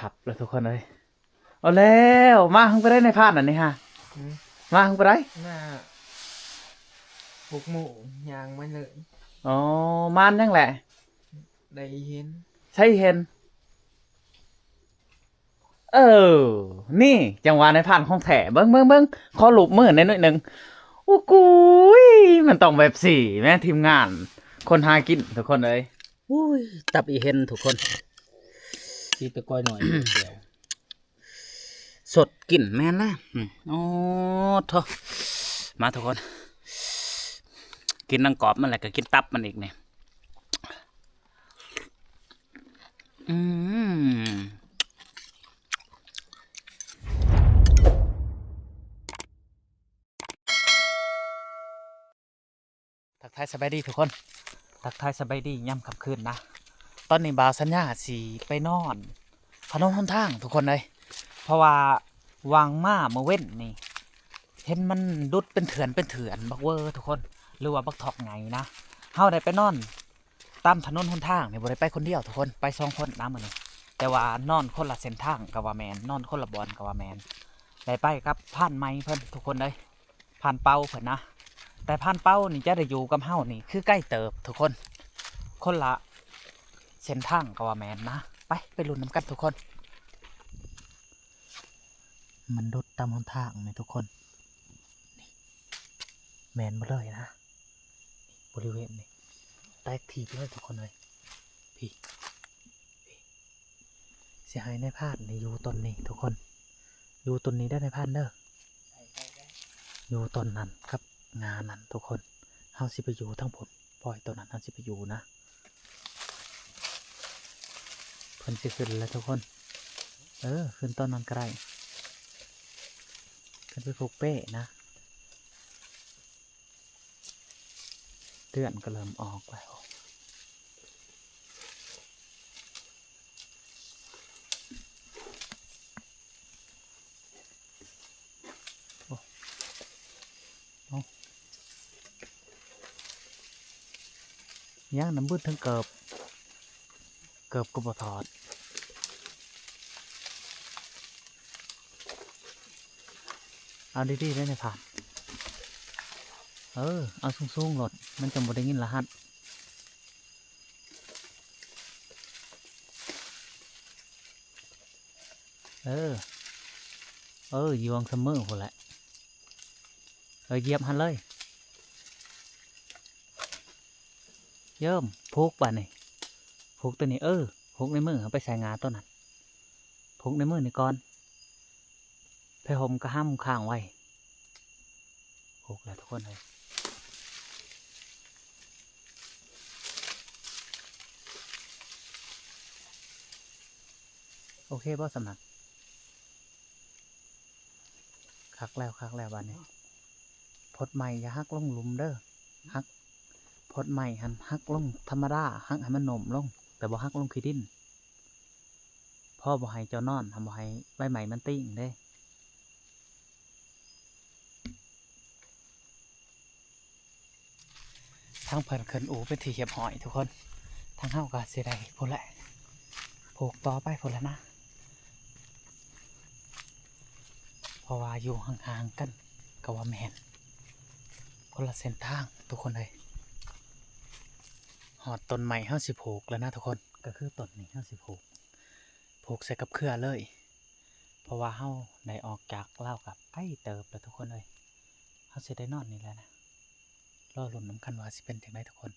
ຄັບແລ້ວທຸກຄົນເອີຍ. ເອົາແລ້ວ ມາຫຶງປານໃດນາຍພານອັນນີ້ຮະ? ຫືມ? ມາຫຶງປານໃດ? ມາຫົກໂມງ ຍ່າງມາເລີຍ. ອໍ ມານຫຍັງແຫຼະ? ໄດ້ເຫັນ. ໃສເຫັນ? ເອີ ນີ້ ຈັ່ງວ່ານາຍພານຂອງແທ້. ເບິ່ງ ເບິ່ງ ເບິ່ງ ຂໍລູບມືແດ່ໜ້ອຍໜຶ່ງ. ໂອ້ກຸຍ ມັນຕ້ອງແບບນີ້ແມະ ທີມງານຄົນຫາກິນທຸກຄົນເອີຍ. ອຸ້ຍ ຕັບອີເຫັນທຸກຄົນ ຊິໄປກ້ອຍໜ້ອຍດຽວ ສົດກິນແມ່ນລະ. ອືມ ໂອ້ໂທ້ ມາທຸກຄົນ ກິນທັງກອບມັນ ແລ້ວກໍກິນຕັບມັນອີກນີ້. ອືມ ທັກທາຍສະບາຍດີທຸກຄົນ ທັກທາຍສະບາຍດີຍາມຄ່ຳຄືນນະ. ຕອນນີ້ບ່າວສັນຍາຊິໄປນອນຖະໜົນຫົນທາງທຸກຄົນເອີຍ ເພາະວ່າຫວ່າງມາມື້ເວັນນີ້ ເຫັນມັນດຸດເປັນເຖື່ອນເປັນເຖື່ອນ ບັກເວີທຸກຄົນ ຫຼືວ່າບັກຖອກໃຫຍ່ນະ. ເຮົາໄດ້ໄປນອນຕາມຖະໜົນຫົນທາງນີ້ ບໍ່ໄດ້ໄປຄົນດຽວທຸກຄົນ ໄປສອງຄົນນະມື້ນີ້ ແຕ່ວ່ານອນຄົນລະເສັ້ນທາງກໍວ່າແມ່ນ ນອນຄົນລະບ່ອນກໍວ່າແມ່ນ ໄດ້ໄປກັບພານໃໝ່ເພິ່ນທຸກຄົນເອີຍ. ພານເປົາເພິ່ນນະ ແຕ່ພານເປົານີ້ຈະໄດ້ຢູ່ກັບເຮົານີ້ຄືໄກເຕີບທຸກຄົນ ຄົນລະເສັ້ນທາງກໍວ່າແມ່ນນະ. ໄປ ໄປລຸ້ນນຳກັນທຸກຄົນ. ມັນດຸດຕາມຫົນທາງນີ້ທຸກຄົນ ນີ້ ແມ່ນໝົດເລີຍນະ ນີ້ ບໍລິເວນນີ້ ແຕກຖີບເລີຍທຸກຄົນເອີຍ. ພີ້ ພີ້ ຊິໃຫ້ນາຍພານນີ້ຢູ່ຕົ້ນນີ້ທຸກຄົນ ຢູ່ຕົ້ນນີ້ເດີນາຍພານເດີ ຢູ່ຕົ້ນນັ້ນກັບງ່ານັ້ນທຸກຄົນ. ເຮົາຊິໄປຢູ່ທາງພຸ້ນ ປ່ອຍຕົ້ນນັ້ນ ເຮົາຊິໄປຢູ່ນະ. ເພິ່ນຊິຂຶ້ນແລ້ວທຸກຄົນ ເອີ ຂຶ້ນຕົ້ນນັ້ນກໍໄດ້ ຂຶ້ນໄປຜູກເປ້ນະ. ເດືອນກໍເລີ່ມອອກແລ້ວ. ໂອ້ ເອົາ ຍ່າງນຳບຶດເຖິງເກີບ ເກີບກໍບໍ່ຖອດ. ເອົາດີໆເດີນາຍພານ ເອີ ເອົາສູງໆໂລດ ມັນຈັ່ງບໍ່ໄດ້ຍິນລະຫັດ. ເອີ ເອີ ຢວງສະເໝີພຸ້ນແຫຼະ ເອີ ຢຽບຫັ້ນເລີຍ ເຢິມ ຜູກບາດນີ້ ຜູກໂຕນີ້ ເອີ ຜູກໃນມື ເອົາໄປໃສ່ງ່າໂຕນັ້ນ ຜູກໃນມືນີ້ກ່ອນ ຜ້າຫົ່ມກໍຫ້າມຄ້າງໄວ້. ຜູກແລ້ວທຸກຄົນເອີຍ ໂອເຄບໍ່ສຳນັກ? ຄັກແລ້ວ ຄັກແລ້ວບາດນີ້ ພົດໄມ້ຢ່າຫັກລົງຫຼຸມເດີ ຫັກ ພົດໄມ້ຫັ້ນຫັກລົງທຳມະດາ ຫັກໃຫ້ມັນໂນ້ມລົງ ແຕ່ບໍ່ຫັກລົງຂີ້ດິນ ພໍບໍ່ໃຫ້ເຈົ້ານອນ ບໍ່ໃຫ້ໃບໄມ້ມັນຕີງເດ້. ທາງເພິ່ນຂຶ້ນອູ່ເປັນທີ່ຮຽບຮ້ອຍທຸກຄົນ ທາງເຮົາກໍຊິໄດ້ພຸ້ນແຫຼະ ຜູກຕໍ່ໄປພຸ້ນແຫຼະນະ ເພາະວ່າຢູ່ຫ່າງໆກັນກໍວ່າແມ່ນ ຄົນລະເສັ້ນທາງທຸກຄົນເອີຍ. ຮອດຕົ້ນໄມ້ເຮົາຊິຜູກແລ້ວນະທຸກຄົນ ກໍຄືຕົ້ນນີ້ເຮົາຊິຜູກ ຜູກໃສ່ກັບເຄືອເລີຍ ເພາະວ່າເຮົາໄດ້ອອກຈາກລາວກັບໄກເຕີບແລ້ວທຸກຄົນເອີຍ. ເຮົາຊິໄດ້ນອນນີ້ແຫຼະນະ ລໍລຸ້ນນຳກັນວ່າຊິເປັນຈັ່ງໃດທຸກຄົນ.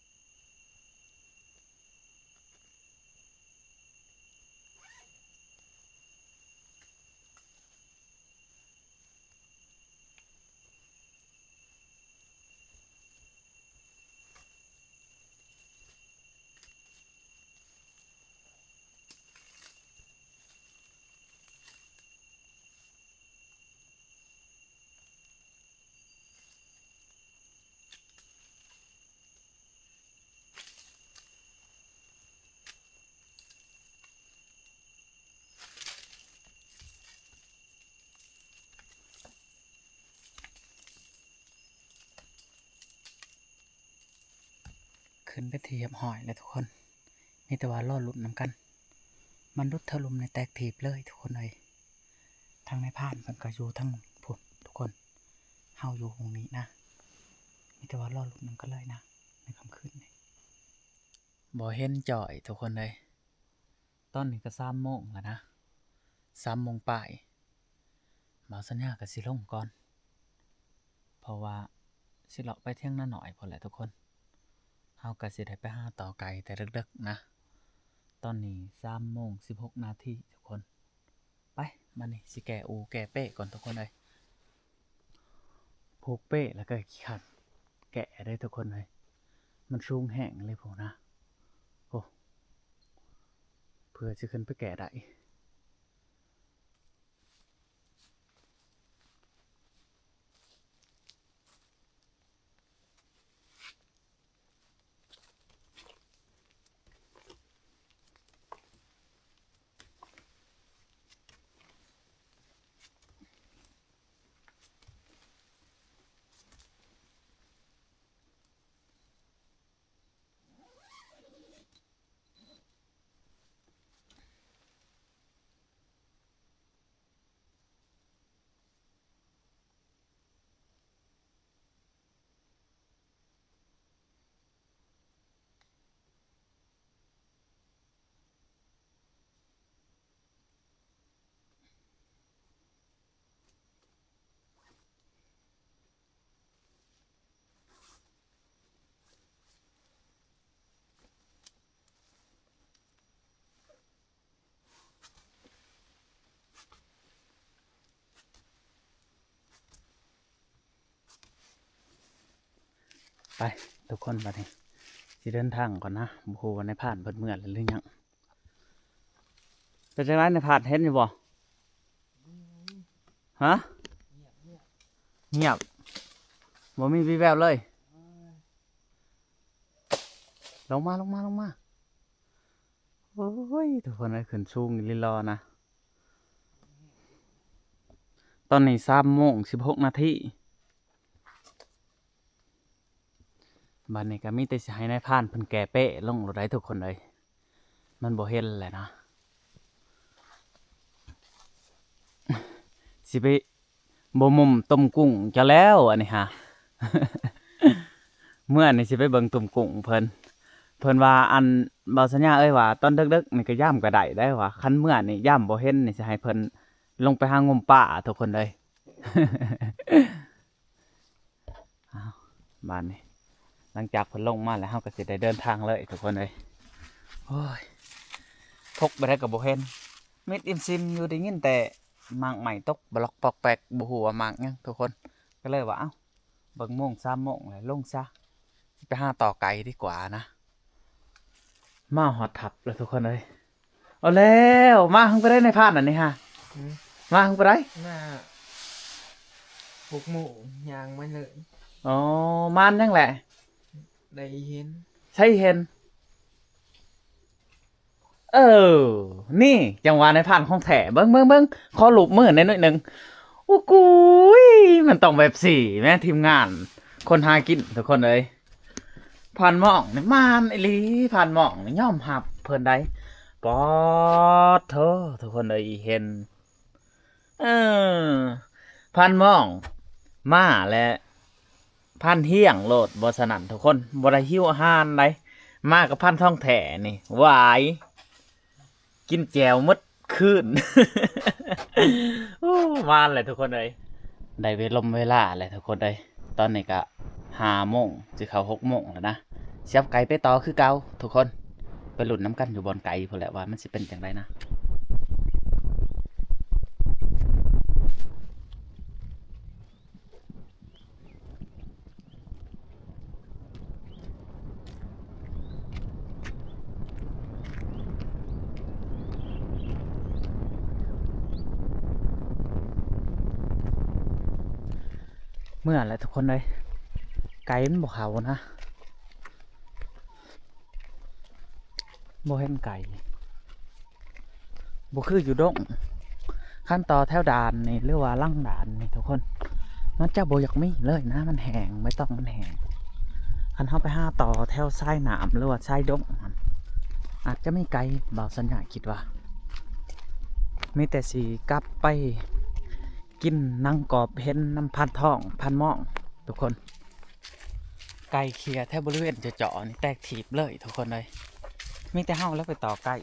ຂຶ້ນເປັນທີ່ຮຽບຮ້ອຍແລ້ວທຸກຄົນ ມີແຕ່ວ່າລໍລຸ້ນນຳກັນ ມັນຫຼຸດຖະຫຼົ່ມໃນແຕກຖີບເລີຍທຸກຄົນເອີຍ. ທາງນາຍພານເພິ່ນກໍຢູ່ທາງພຸ້ນທຸກຄົນ, ເຮົາຢູ່ຫ້ອງນີ້ນະ, ມີແຕ່ວ່າລໍລຸ້ນນຳກັນເລີຍນະ ໃນຄ່ຳຄືນນີ້. ບໍ່ເຫັນຈ້ອຍທຸກຄົນເອີຍ. ຕອນນີ້ກໍສາມໂມງແລ້ວນະ, ສາມໂມງປາຍ. ບ່າວສັນຍາກໍຊິລົງກ່ອນ ເພາະວ່າຊິເລາະໄປທຽງນານ້ອຍພຸ້ນແຫຼະທຸກຄົນ. ເຮົາກໍຊິໄດ້ໄປຫາຕໍ່ໄກ່ແຕ່ເດິກໆນະ. ຕອນນີ້ສາມໂມງສິບຫົກນາທີທຸກຄົນ. ໄປ, ບັດນີ້ຊິແກ້ອູແກ້ເປ້ກ່ອນທຸກຄົນເອີຍ. ຜູກເປ້ແລ້ວກໍຂີ້ຄ້ານແກະເດ້ທຸກຄົນເອີຍ, ມັນສູງແຮງເລີຍພຸ້ນນະ. ໂອ້ ເພື່ອຊິຂຶ້ນໄປແກະໄດ້. ໄປທຸກຄົນ, ບັດນີ້ຊິເດີນທາງກ່ອນນະ. ບໍ່ຮູ້ວ່ານາຍພານເພິ່ນເມືອແລ້ວຫຼືຍັງ. ເປັນຈັ່ງໃດນາຍພານ, ເຫັນຢູ່ບໍ່? ຮະ? ງຽບ, ບໍ່ມີວີແວວເລີຍ. ລົງມາ, ລົງມາ, ລົງມາ. ໂອ້ຍ ທຸກຄົນເອີຍ, ຂຶ້ນສູງອີ່ຫຼີຫຼໍນະ. ຕອນນີ້ສາມໂມງສິບຫົກນາທີ. ບັດນີ້ກໍມີແຕ່ຊິໃຫ້ນາຍພານເພິ່ນແກ່ເປ້ລົງໂລດໃດ໋ທຸກຄົນເອີຍ, ມັນບໍ່ເຫັນແຫຼະນະ. ຊິໄປ ບໍ່ມຸມຕົ້ມກຸ້ງເຈົ້າແລ້ວ ອັນນີ້ຫາ. ເມື່ອນີ້ຊິໄປເບິ່ງຕົ້ມກຸ້ງເພິ່ນ. ເພິ່ນວ່າ ອັນ ບ່າວສັນຍາເອີຍ ວ່າຕອນເດິກໆນີ້ກໍຍາມກໍໄດ້ໄດ໋ວ່າ, ຄັນເມື່ອນີ້ຍາມບໍ່ເຫັນນີ້ ຊິໃຫ້ເພິ່ນລົງໄປຫາງົມປາທຸກຄົນເອີຍ. ອ້າວ ບາດນີ້ ຫຼັງຈາກເພິ່ນລົງມາແລ້ວ ເຮົາກໍຊິໄດ້ເດີນທາງເລີຍທຸກຄົນເອີຍ. ໂອ້ຍ ທົກໄປໃດກໍບໍ່ເຫັນ, ມິດອີ່ມຊິມຢູ່, ໄດ້ຍິນແຕ່ໝາກໄມ້ຕົກບະລັອກປອກແປກ, ບໍ່ຮູ້ວ່າໝາກຫຍັງທຸກຄົນ. ກໍເລີຍວ່າ ເອົ້າ ເບິ່ງໂມງ ສາມໂມງແລ້ວ ລົງຊະ, ຊິໄປຫາຕໍ່ໄກ່ດີກວ່ານະ. ມາຮອດທັບແລ້ວທຸກຄົນເອີຍ. ເອົາແລ້ວ ມາຫຶງປານໃດນາຍພານອັນນີ້ຫາ? ຫືມ? ມາຫຶງປານໃດ? ມາຫົກໂມງ ຍ່າງມາເລີຍ. ອໍ ມານຫຍັງແຫຼະ? ໄດ້ເຫັນ. ໃສເຫັນ? ເອີ ນີ້ຈັ່ງວ່ານາຍພານຂອງແທ້. ເບິ່ງ ເບິ່ງ ເບິ່ງ ຂໍລູບມືແດ່ໜ້ອຍໜຶ່ງ. ໂອ້ກຸຍ ມັນຕ້ອງແບບນີ້ແມະ ທີມງານຄົນຫາກິນທຸກຄົນເອີຍ. ພານໝ້ອງນີ້ມານອີ່ຫຼີ, ພານໝ້ອງນີ້ຍອມຮັບເພິ່ນໄດ໋. ປາດໂທ ທຸກຄົນເອີຍ ອີ່ເຫັນ ເອີ ພານໝ້ອງມາແລ້ວ ພານຮຽງໂລດ. ບໍ່ສະນັ້ນທຸກຄົນ ບໍ່ໄດ້ຫິວອາຫານໃດ໋. ມາກັບພານທອງແທ້ນີ້ ຫວາຍ ກິນແຈ່ວໝົດຄືນ. ໂອ້ ມານແຫຼະທຸກຄົນເອີຍ. ໄດ້ເວລົມເວລາແຫຼະທຸກຄົນເອີຍ. ຕອນນີ້ກະຫ້າໂມງ ຊິເຂົ້າຫົກໂມງແລ້ວນະ. ຊິເອົາໄກ່ໄປຕໍ່ຄືເກົ່າທຸກຄົນ. ໄປລຸ້ນນຳກັນຢູ່ບ່ອນໄກພຸ້ນແຫຼະ ວ່າມັນຊິເປັນຈັ່ງໃດນະ. ເມື່ອແຫຼະທຸກຄົນເອີຍ, ໄກ່ມັນບໍ່ເຂົ້ານະ, ບໍ່ເຫັນໄກ່. ບໍ່ຄືຢູ່ດົງ. ຄັນຕໍ່ແຖວດ່ານນີ້ ຫຼືວ່າຫຼັງດ່ານນີ້ທຸກຄົນ ມັນຈະບໍ່ຢາກມີເລີຍນະ, ມັນແຫ້ງ, ໃບຕອງມັນແຫ້ງ. ຄັນເຮົາໄປຫາຕໍ່ແຖວຊາຍນ້ຳ ຫຼືວ່າຊາຍດົງຫັ້ນ ອາດຈະມີໄກ່, ບ່າວສັນຍາຄິດວ່າ. ມີແຕ່ຊິກັບໄປກິນໜັງກອບເຫັນນຳພານທອງ ພານມອງ ທຸກຄົນ. ໄກ່ເຂ່ຍແຖວບໍລິເວນເຈາະໆນີ້ແຕກຖີບເລີຍທຸກຄົນເອີຍ. ມີແຕ່ເຮົາແລ້ວໄປຕໍ່ໄກ່.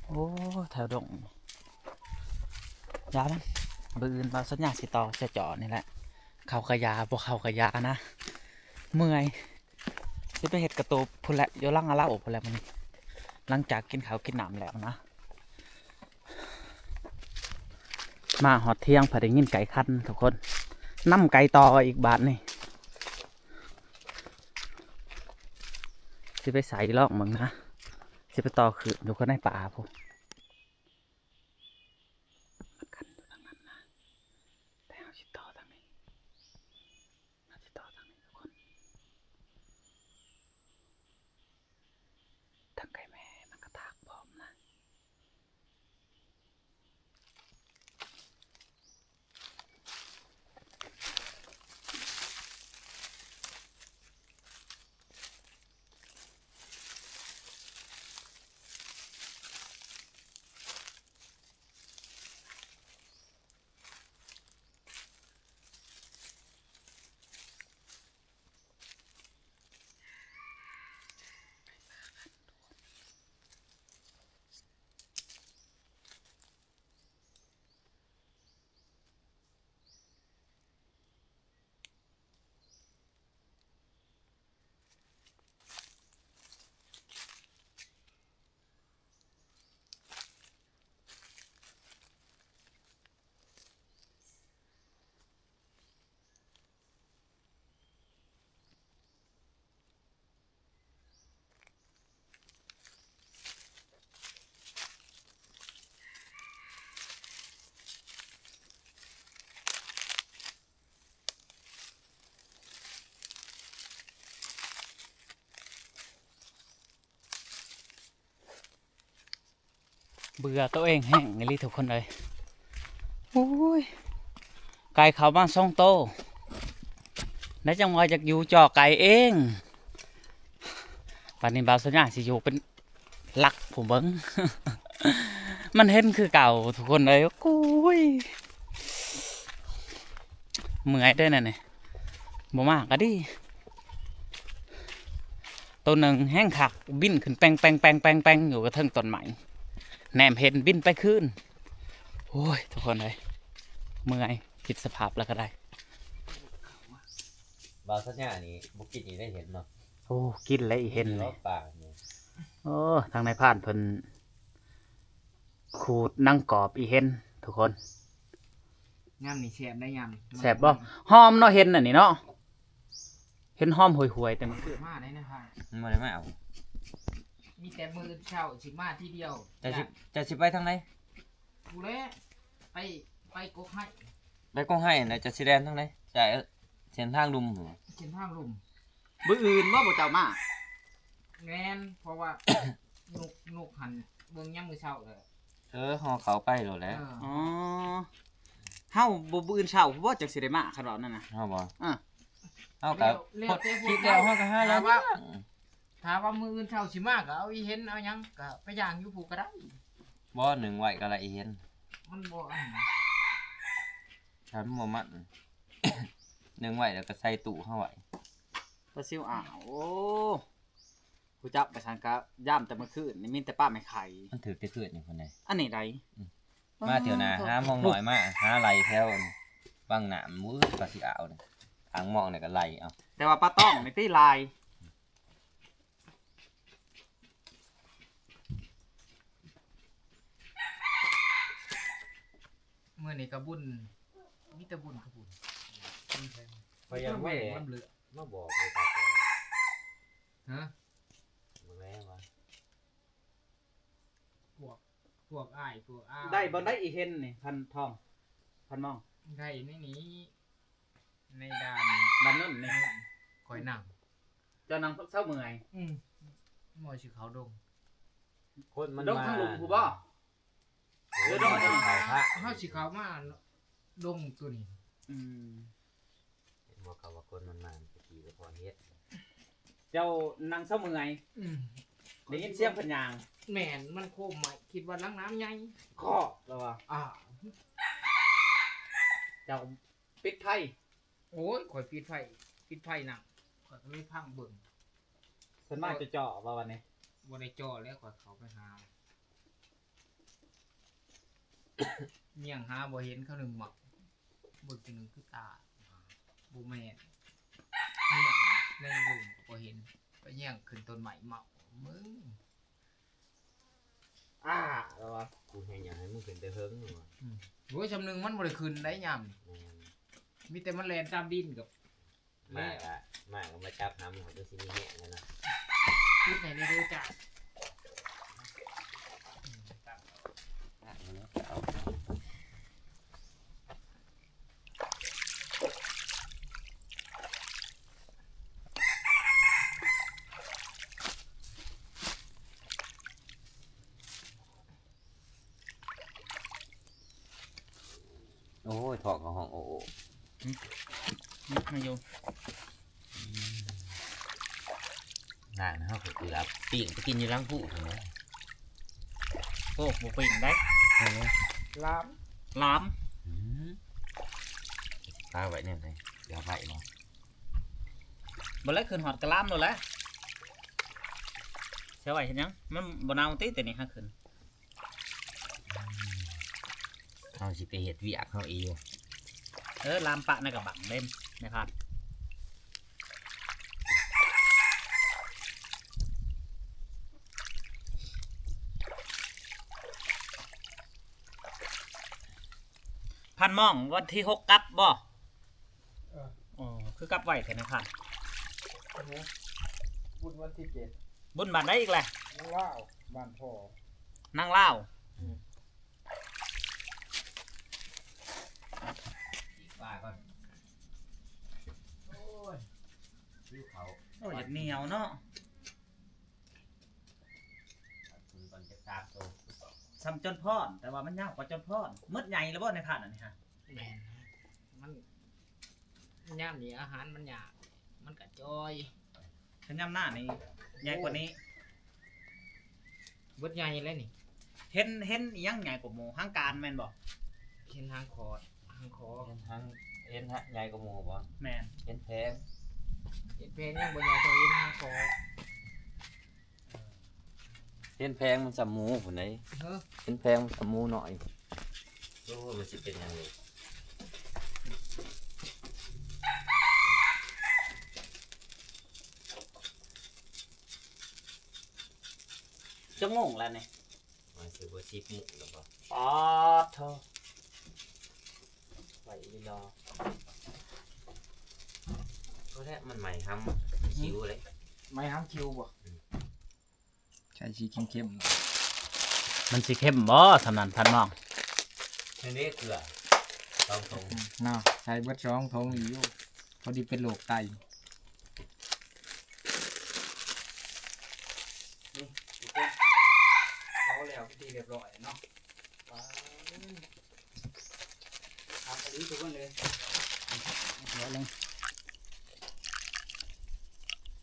ໂອ້ ແຖວດົງ ຢ່າມັນ. ມື້ອື່ນບ່າວສັນຍາຊິຕໍ່ເຈາະໆນີ້ແຫຼະ. ເຂົ້າກະຢາ ບໍ່ເຂົ້າກະຢານະ ເມື່ອຍ. ຊິໄປເຮັດກະຕູບພຸ້ນແຫຼະ ຢູ່ຫຼັງອາເລົາພຸ້ນແຫຼະມື້ນີ້ ຫຼັງຈາກກິນເຂົ້າກິນນ້ຳແລ້ວນະ. ມາຮອດຖຽງ ພະໄດ້ຍິນໄກ່ຂັນທຸກຄົນ ນຳໄກ່ຕໍ່ອີກບາດນີ້. ຊິໄປໃສ່ລອງເບິ່ງນະ ຊິໄປຕໍ່ຄືນຢູ່ກັບໃນປ່າພຸ້ນ. ມັນຂັນຢູ່ທາງນັ້ນນະ ແຕ່ເຮົາຊິຕໍ່ທາງນີ້ ເຮົາຊິຕໍ່ທາງນີ້ທຸກຄົນ. ທັງໄກ່ແມ່ມັນກະຕາກພ້ອມນະ. ເບື່ອໂຕເອງແຮງອີ່ຫຼີທຸກຄົນເອີຍ. ໂອ້ຍ ໄກ່ເຂົ້າມາສອງໂຕ ແລ້ວຈັ່ງວ່າຢາກຢູ່ເຈາະໄກ່ເອງ. ບາດນີ້ບ່າວສັນຍາຊິຢູ່ເປັນຫຼັກຜູ້ເບິ່ງ ມັນເຫັນຄືເກົ່າທຸກຄົນເອີຍ. ໂອ້ຍ ເມື່ອຍເດ້ນັ້ນນີ້ ບໍ່ມາກະດີ. ໂຕໜຶ່ງແຮງຄັກ ບິນຂຶ້ນແປງໆໆໆຢູ່ກະເທິງຕົ້ນໄມ້ ແນມເຫັນບິນໄປຄືນ. ໂອ້ຍ ທຸກຄົນເອີຍ ເມື່ອຍ ຜິດສະພາບແລ້ວກະໄດ້. ບ່າວສັນຍານີ້ບໍ່ກິນອີ່ເຫັນເນາະ. ໂອ້ ກິນແລ້ວອີ່ເຫັນນີ້. ໂອ້ ທາງນາຍພານເພິ່ນຂູດໜັງກອບອີ່ເຫັນທຸກຄົນ. ຍາມນີ້ແຊບໄດ໋ ຍາມ ແຊບບໍ່? ຫອມເນາະ ເຫັນອັນນີ້ເນາະ ເຫັນຫອມຫວຍໆ ແຕ່ມື້ຄືນ ມາໄດ້ນະພາ ມັນບໍ່ໄດ້ມາເອົາ. ມີແຕ່ມື້ອື່ນເຊົ້າຊິມາທີດຽວ. ເຈົ້າຊິ ເຈົ້າຊິໄປທາງໃດ? ພຸ້ນແຫຼະ ໄປ ໄປກົກໄຮ. ໄປກົກໄຮແລ້ວເຈົ້າຊິແລ່ນທາງໃດ? ໃສ່ເສັ້ນທາງລຸ່ມພຸ້ນ. ເສັ້ນທາງລຸ່ມ. ມື້ອື່ນບໍ່ ບໍ່ເຈົ້າມາ? ແມ່ນ ເພາະວ່ານົກ ນົກຫັ້ນເບິ່ງຍາມມື້ເຊົ້າແລ້ວ. ເອີ ເຮົາເຂົ້າໄປໂລດແຫຼະ. ເອີ ອໍ ເຮົາບໍ່ ມື້ອື່ນເຊົ້າບໍ່ ຈັ່ງຊິໄດ້ມາ ຄັນວ່ານັ້ນນະ. ເຮົາບໍ່? ເອີ ເຮົາກະ ແລ້ວ ແລ້ວແຕ່ພວກ ຄິດແລ້ວເຮົາກະຫາ ຖ້າວ່າ ເລື່ອງ ຖ້າວ່າມື້ອື່ນເຊົ້າຊິມາກະເອົາອີ່ເຫັນເອົາຫຍັງກະໄປຍ່າງຢູ່ພຸ້ນກະໄດ້. ບໍ່ ໜຶ້ງໄວ້ກະໄດ້ອີ່ເຫັນ. ມັນບໍ່ອັນນັ້ນ ຄັນບໍ່ມັນ ໜຶ້ງໄວ້ແລ້ວກະໃສ່ຕູ້ເຮົາໄວ້. ປາຊິວ ອ້າວ ໂອ້ ຮູ້ຈັກປະສັນກະ ຍາມແຕ່ມື້ຄືນນີ້ມີແຕ່ປາແມ່ໄຂ່. ມັນຖືກແຕ່ຄືນນີ້ພຸ້ນເດ້ ອັນນີ້ໃດ. ອືມ ມາເທື່ອໜ້າຫາມອງໜ້ອຍມາ ຫາໄລ່ແຖວວັງນ້ຳ ມື້ປາຊິອາວນີ້ ທາງມອງນີ້ກະໄລ່ເອົາ. ແຕ່ວ່າປາຕອງນີ້ຕິຫຼາຍ. ມື້ນີ້ກະບຸນ ມີແຕ່ບຸນກະບຸນ. ພະຍາແມ່ມາບອກເລີຍ ຮະ ເບິ່ງແລ້ວວ່າ ພວກ ພວກອ້າຍ ພວກອ້າຍ ໄດ້ບໍ່ໄດ້ອີ່ເຫັນນີ້ ພັນທອງ ພັນມອງ? ໄດ້ໃນນີ້ ໃນດ່ານ ບ້ານໂນ້ນນີ້ ຂ້ອຍນັ່ງ ເຈົ້ານັ່ງເຊົາເມື່ອຍ. ອືມ ໝໍຊິເຂົ້າດົງ ຄົນມັນ ດົງທາງລຸ່ມພຸ້ນບໍ່? ເອີ ດົງທາງ ເຮົາຊິເຂົ້າມາດົງໂຕນີ້. ອືມ ເຫັນບໍ່ ເຂົາວ່າຄົນມັນມາແຕ່ກີ້ກະພໍເຮັດ. ເຈົ້ານັ່ງເຊົາເມື່ອຍ. ອືມ ເ ໄດ້ຍິນສຽງເພິ່ນຍ່າງ. ແມ່ນ ມັນໂຄມໄໝ້ ຄິດວ່າຫຼັງນ້ຳໃຫຍ່ ເຄາະແລ້ວວ່າ ອ້າວ ເຈົ້າປິດໄຟ. ໂອ້ຍ ຂ້ອຍປິດໄຟ ປິດໄຟນຳ ຂ້ອຍກໍເລີຍພັງເບິ່ງ. ເພິ່ນມາເຈາະໆບໍ່ວັນນີ້? ບໍ່ໄດ້ເຈາະແລ້ວ ຂ້ອຍເຂົ້າໄປຫາ ແຍງຫາບໍ່ເຫັນ ເຂົາໜຶ່ງເໝົາ ເບິ່ງທີໜຶ່ງຄືຕາ ບໍ່ແມ່ນ ແຍງໃນເບິ່ງບໍ່ເຫັນ ໄປແຍງຂຶ້ນຕົ້ນໄມ້ເໝົາ ມຶງ ອ້າ ແລ້ວວ່າ ກູແຮງຢາກໃຫ້ມຶງຂຶ້ນແຕ່ເທິງວ່າ ອືມ ໂອ້ຍ ຊ່ຳໜຶ່ງມັນບໍ່ໄດ້ຂຶ້ນໄດຍາມນີ້ ແມ່ນ ມີແຕ່ມັນແລ່ນຕາມດິນກັບ ມາກະ ມາກະມາຈັບຫຳ ເຮົາຈັ່ງຊິມີແຮງຫັ້ນນະ ປິດໃຫ້ແດ່ເດີຈ້າ. ໂອ້ຍ ທ້ອງກໍຮ້ອງໂອໂອ ອືມ ຍັງໃຫ້ຢູ່ ອືມ ງານເຮົາກໍເກືອບ ປີ້ງໄປກິນຢູ່ຫຼັງພູພຸ້ນແຫຼະ. ໂອ້ ບໍ່ປີ້ງໄດ໋ ເອີ ລາມ ລາມ ອືມ ປາໄວ້ແນວໃດ ເກືອບໄວ້ບໍ່? ບໍ່ແລ້ວ ຂຶ້ນຮອດກະລາມໂລດແຫຼະ ເສຍໄວ້ເຮັດຫຍັງ? ມັນບໍ່ເນົ່າຕິ ແຕ່ນີ້ຫາຂຶ້ນ. ເຮົາຊິໄປເຮັດວຽກເຮົາອີກຢູ່ ເອີ ລາມປະໃນກະບັງເດ້ ແມ່ພານ. ພັນມອງ ວັນທີຫົກກັບບໍ່? ເອີ ອໍ ຄືກັບໄວແທ້ນະທ່ານ. ບຸນວັນທີເຈັດ ບຸນບ້ານໃດອີກແຫຼະ? ນາງລາວ ບ້ານພໍ່ ນາງລາວ. ອືມ ສີກປາກ່ອນ ໂອ້ຍ ຫິວເຂົ້າ ໂອ້ຍ ຢາກໜຽວເນາະ. ຂຶ້ນກ່ອນຈັກສາມໂຕ ສ່ຳຈົນພອນ ແຕ່ວ່າມັນຍາວກວ່າຈົນພອນ. ໝົດໃຫຍ່ແລ້ວບໍ່ໃນພັນອັນນີ້ຮະ? ແມ່ນ ມັນ ຍາມນີ້ອາຫານມັນຍາກ ມັນກະຈ່ອຍ. ຄັນຍາມໜ້ານີ້ໃຫຍ່ກວ່ານີ້ ເບິດໃຫຍ່ແລ້ວນີ້. ເຫັນ ເຫັນອີ່ຫຍັງໃຫຍ່ກວ່າໝູ່? ຫາງການແມ່ນບໍ່? ເຫັນຫາງຂອດ ຫາງຄໍ ເຫັນຫາງ ເຫັນຫາງໃຫຍ່ກວ່າໝູ່ບໍ່? ແມ່ນ ເຫັນແພງ ເຫັນແພງຍັງບໍ່ໃຫຍ່ເທົ່າເຫັນຫາງຄໍ. ເຫັນແພງມັນສ່ຳໝູພຸ້ນໃດ໋. ເອີ ເຫັນແພງມັນສ່ຳໝູນ້ອຍ. ໂອ້ ມັນຊິເປັນຫຍັງນີ້? ຈັກໂມງແລ້ວນີ້? ມັນຄືບໍ່ສິບໂມງແລ້ວບໍ່? ປາດໂທ້ ໄວອີ່ຫຼີເນາະ. ໂອ້ ແທ້ ມັນໄໝ້ຫຳ ຫືມ ຄິວເລີຍ. ໄໝ້ຫຳຄິວບໍ່? ອືມ ໃສ່ສີເຂັ້ມໆ ມັນຊິເຂັ້ມບໍ່ ສ່ຳນັ້ນພັນມອງ? ເຮັດເດ້ເກືອສອງຖົງເນາະ ໃສ່ເບິດສອງຖົງນີ້ຢູ່ ພໍດີເປັນໂລກໄຕ. ນີ້ທຸກຄົນ ເອົາແລ້ວເປັນທີ່ຮຽບຮ້ອຍເນາະ. ຄັກອີ່ຫຼີທຸກຄົນເອີຍ ເອົາລົງ.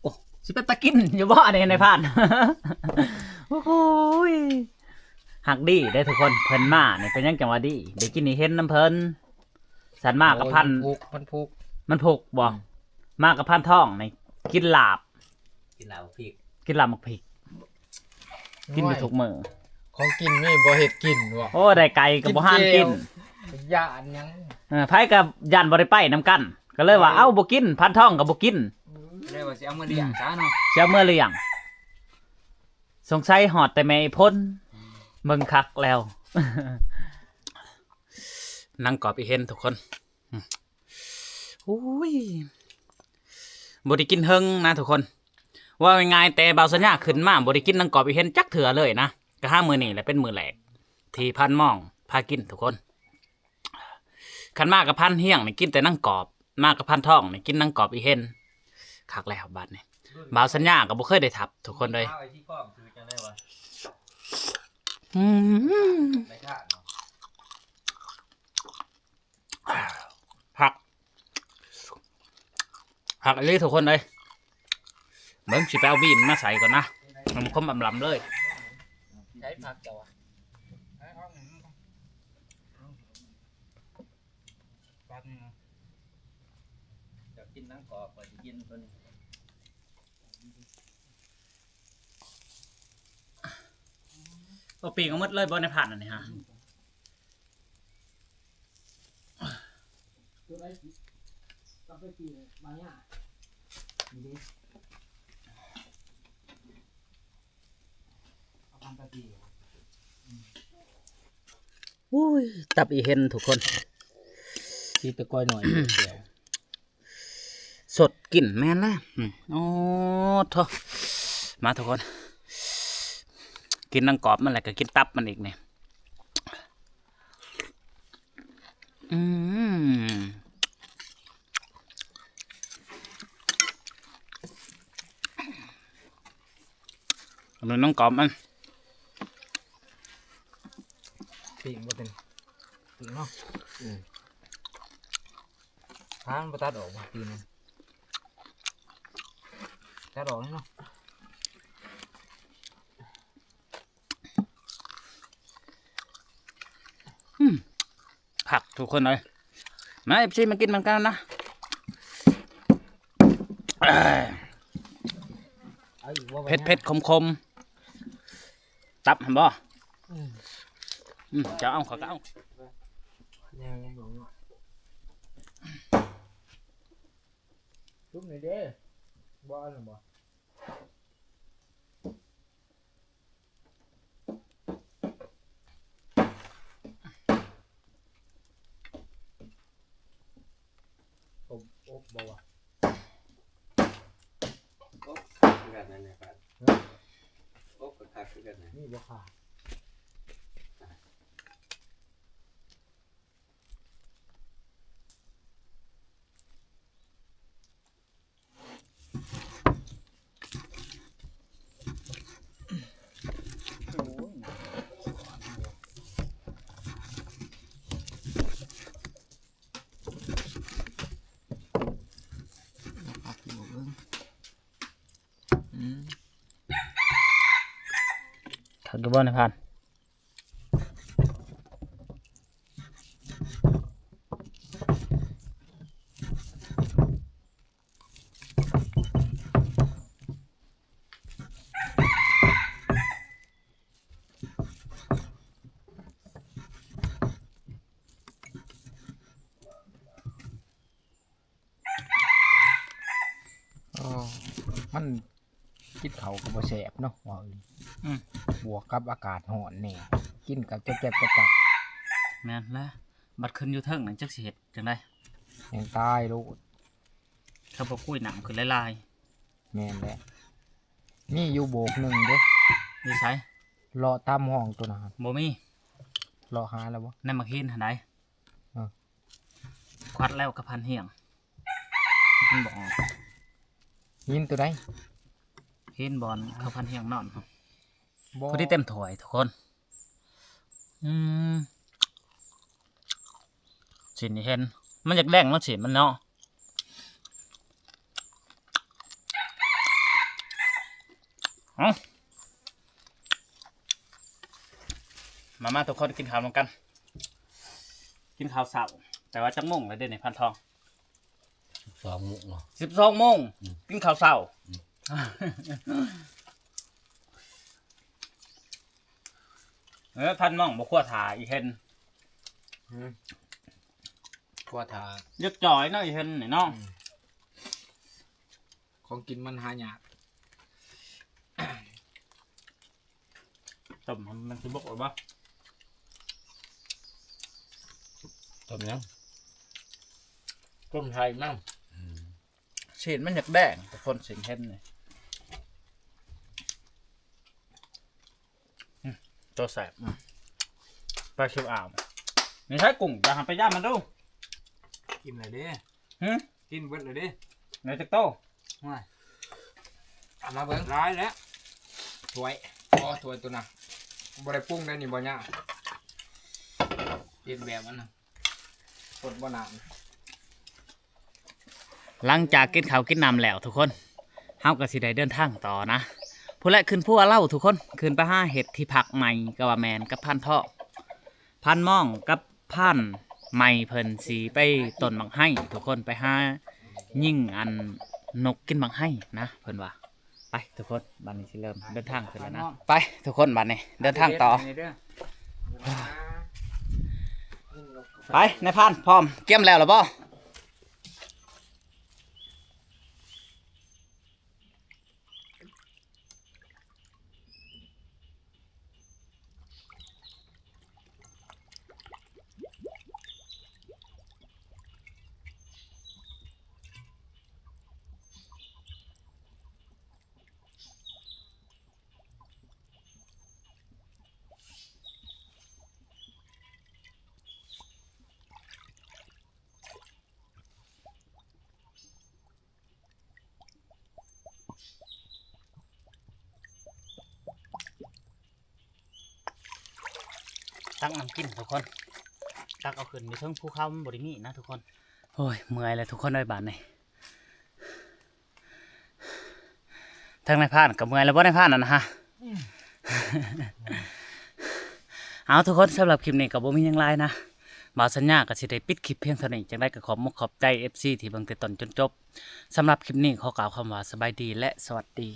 ໂອ້ ຊິເປັນຕາກິນຢູ່ບໍ່ອັນນີ້ນາຍພານ? ໂອ້ໂຫຍ ຮັກດີເດ້ທຸກຄົນ ເພິ່ນມານີ້ເປັນຫຍັງຈັ່ງວ່າດີ ໄດ້ກິນໄດ້ເຫັນນຳເພິ່ນ. ສັນມາກັບພັນ ໂອ້ຍ ມັນພຸກ ມັນພຸກ ມັນພຸກບໍ່? ອືມ ມາກັບພັນທອງນີ້ກິນລາບ ກິນລາບໝາກພິກ ກິນລາບໝາກພິກ. ໂອ້ຍ ກິນຢູ່ທຸກມື້ ຂອງກິນມີບໍ່ເຮັດກິນບໍ່? ໂອ້ ໄດ້ໄກ່ກໍບໍ່ຫານກິນ ກິນແຈ່ວ ຢ້ານຫຍັງ? ເອີ ໃຜກໍຢ້ານບໍ່ໄດ້ໄປນຳກັນ ກໍເລີຍວ່າ ເອີ ເອົ້າ ບໍ່ກິນ ພັນທອງກໍບໍ່ກິນ ເລີຍວ່າຊິເອົາມາລ້ຽງຊະເນາະ ອືມ ຊິເອົາມາລ້ຽງ. ສົງໄສຮອດແຕ່ແມ່ອີ່ພົນ ອືມ ເບິ່ງຄັກແລ້ວ. ໜັງກອບອີ່ເຫັນທຸກຄົນ ອືມ ໂອ້ຍ ບໍ່ໄດ້ກິນເຖິງນະທຸກຄົນ. ເວົ້າງ່າຍໆ ແຕ່ບ່າວສັນຍາຂຶ້ນມາບໍ່ໄດ້ກິນໜັງກອບອີ່ເຫັນຈັກເທື່ອເລີຍນະ ກະຫາມື້ນີ້ແຫຼະເປັນມື້ແລກທີ່ພັນມອງພາກິນທຸກຄົນ. ຄັນມາກັບພັນຮຽງນີ້ກິນແຕ່ໜັງກອບ ມາກັບພັນທອງນີ້ກິນໜັງກອບອີ່ເຫັນ. ຄັກແລ້ວບາດນີ້ ບ່າວສັນຍາກໍບໍ່ເຄີຍໄດ້ທັບທຸກຄົນເອີຍ. ອືມ ຄັກ ຄັກອີ່ຫຼີທຸກຄົນເອີຍ. ເບິ່ງ ຊິໄປເອົາບີມມາໃສ່ກ່ອນນະ. ຄວາມອຳລຳເລີຍ. ໃຊ້ຜັກເຈົ້າອະ? ເຈົ້າກິນໜັງກອບ ຂ້ອຍຊິກິນຕົວນີ້. ໂອ້ ປີ້ງເອົາໝົດເລີຍບໍ່ໃນພານອັນນີ້ຮະ? ຕົວໃດຊິກັບໄປປີ້ງບາຫຍ້ານີ້ເດ້ ເອົາພັນຕາຕີ. ອຸ້ຍ ຕັບອີເຫັນທຸກຄົນ ຊິໄປກ້ອຍໜ້ອຍດຽວ. ສົດກິນແມ່ນແລ້ວ. ອືມ ໂອ້ໂທ້ ມາທຸກຄົນ ກິນໜັງກອບມັນແລ້ວກໍກິນຕັບມັນອີກນີ້. ອືມ ອັນນີ້ໜັງກອບມັນ ປີ້ງບໍ່ເຕັມ ປີ້ງເນາະ. ອືມ ຫາມັນບໍ່ຕັດອອກວ່າ ຕີນມັນ ຕັດອອກແນ່ເນາະ. ອືມ ຄັກທຸກຄົນເອີຍ ມາ ເອັຟຊີ ມາກິນນຳກັນນະ. ເອີ ເຜັດໆ ຂົມໆ ຕັບຫັ້ນບໍ່? ອືມ ອືມ ເຈົ້າເອົາ ຂ້ອຍກໍເອົາ. ຊຸບນີ້ເດ້ ບໍ່ເອົານຳບໍ່? ອົບ ອົບບໍ່ວະ? ອົບຄືກັນນັ້ນແຫຼະ ອົບກໍຄັກຄືກັນນະ. ມີບໍ່ຄ່າ? ຄັກຢູ່ບໍ່ນາຍພານ? ອໍ ມັນກິນເຂົ້າກໍບໍ່ແຊບເນາະ ເວົ້າອີ່ຫຼີ. ອືມ ບວກກັບອາກາດຮ້ອນແດ່ ກິນກໍແຈບໆ ແຈບໆ. ແມ່ນແຫຼະ ບັດຂຶ້ນຢູ່ເທິງນັ້ນຈັກຊິເຮັດຈັ່ງໃດ ແຮ່ງຕາຍໂລດ. ເຂົາບໍ່ກຸ້ຍນ້ຳຂຶ້ນຫຼາຍໆ. ແມ່ນແຫຼະ ມີຢູ່ໂບກໜຶ່ງເດ້. ຢູ່ໃສ? ເລາະຕາມຮ່ອງໂຕນັ້ນ ບໍ່ມີ. ເລາະຫາແລ້ວບໍ່? ໃນໝາກຫີນຫັ້ນໃດ. ເອີ ຄວັດແລ້ວກະພັນຮຽງ ມັນບໍ່ອອກ. ຫີນໂຕໃດ? ຫີນບ່ອນເຂົາພັນຮຽງນອນ ບໍ່ ພໍດີເຕັມຖ້ວຍທຸກຄົນ. ອືມ ຊິນນີ້ເຫັນ ມັນຢາກແດງເນາະ ຊິນມັນເນາະ. ເອົ້າ ມາໆ ທຸກຄົນ ກິນເຂົ້ານຳກັນ ກິນເຂົ້າເຊົ້າ. ແຕ່ວ່າຈັກໂມງແລ້ວເດນີ້ ພັນທອງ? ສິບສອງໂມງເນາະ ສິບສອງໂມງ. ອືມ ກິນເຂົ້າເຊົ້າ. ອືມ ເອີ ພັນມອງບໍ່ຄົວຖ້າອີເຫັນ. ອືມ ຄົວຖ້າ ຢາກຈ່ອຍເນາະ ອີເຫັນນີ້ເນາະ. ອືມ ຂອງກິນມັນຫາຍາກ. ຕົ້ມມັນ ມັນຊິບົກຫຼືບໍ່? ຕົ້ມຫຍັງ? ຕົ້ມໄຂ່ມັນ. ອືມ ຊີ້ນມັນຢາກແດງ ແຕ່ຄົນຊິເຫັນນີ້. ອືມ ໂຕແຊບ. ອືມ ປາຄິວອາວ ນີ້ໃຊ້ກຸ້ງ ຢາກໃຫ້ໄປຢ້າມມັນດູ. ກິນແລ້ວເດ້. ຫື? ກິນເບິດແລ້ວເດ້. ໄດ້ຈັກໂຕ? ໂອ້ຍ ເອົາມາເບິ່ງ ຫຼາຍແລ້ວ. ຖ້ວຍ ພໍຖ້ວຍໂຕນະ ບໍ່ໄດ້ປຸງໄດ໋ນີ້ ບໍ່ຍາກ ເຮັດແບບອັນນັ້ນ ສົດບໍ່ນານ. ຫຼັງຈາກກິນເຂົ້າກິນນ້ຳແລ້ວທຸກຄົນ ເຮົາກໍຊິໄດ້ເດີນທາງຕໍ່ນະ. ພຸ້ນແຫຼະ ຂຶ້ນພູອາເລົ່າທຸກຄົນ ຂຶ້ນໄປຫາເຮັດທີ່ພັກໃໝ່ກໍວ່າແມ່ນ ກັບພານທອງ ພານມອງ ກັບພານໃໝ່ ເພິ່ນຊິໄປຕົ້ນໝາກໄຮທຸກຄົນ ໄປຫາຍິງອັນນົກກິນໝາກໄຮນະ ເພິ່ນວ່າ. ໄປທຸກຄົນ ບັດນີ້ຊິເລີ່ມເດີນທາງຂຶ້ນແລ້ວນະ ໄປທຸກຄົນ ບັດນີ້ເດີນທາງຕໍ່ ໄປ ນາຍພານ ພ້ອມ ກຽມແລ້ວລະບໍ່? ຕັກນ້ຳກິນທຸກຄົນ ຕັກເອົາຂຶ້ນຢູ່ເທິງພູເຂົາ ມັນບໍ່ໄດ້ມີນະທຸກຄົນ. ໂອ້ຍ ເມື່ອຍແລ້ວທຸກຄົນເອີຍ ບາດນີ້ ທາງນາຍພານກໍເມື່ອຍແລ້ວບໍ່ ນາຍພານນັ້ນນະຮະ? ເອົາທຸກຄົນ ສຳລັບຄລິບນີ້ກໍບໍ່ມີຫຍັງຫຼາຍນະ ບ່າວສັນຍາກໍຊິໄດ້ປິດຄລິບພຽງເທົ່ານີ້ ຈັ່ງໃດກໍຂອບມຸກຂອບໃຈ ເອັຟຊີ ທີ່ເບິ່ງແຕ່ຕົ້ນຈົນຈົບ. ສຳລັບຄລິບນີ້ຂໍກ່າວຄຳວ່າສະບາຍດີ ແລະ ສະຫວັດດີ.